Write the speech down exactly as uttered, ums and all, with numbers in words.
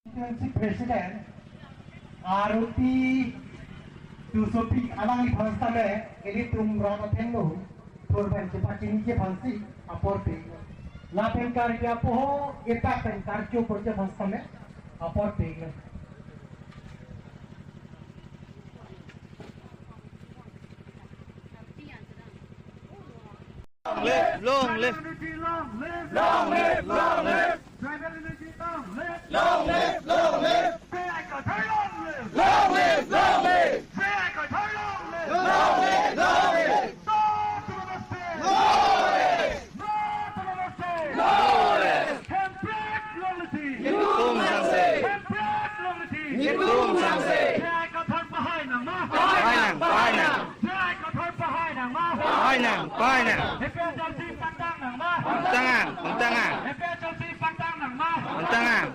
Constituency President Aruti Tissopi alangliphan sitame ilitum rat athengno thurpen chepachiniji aphansi apor pilo. Lapen Karbi apoho etak pen karcho porji aphan sitame apor pilo. Long live, long live. Tribal unity, long live. Long live, long live. Tribal unity, long live. Long live, long live. J I Kathar long live. Long live, long live. J I Kathar long live. Long live, long live. No to the mistake. No rest. No to the mistake. No rest. Hemprek longliti. Netum sangse. Hemprek longliti. Netum sangse. J I Kathar pahai nangma. Pahai nang, pahai nang. J I Kathar pahai nangma. Pahai nang, pahai nang. A P H L C pangtang nangma. Pangtang nang, pangtang nang. A P H L C pangtang nangma. Pangtang nang,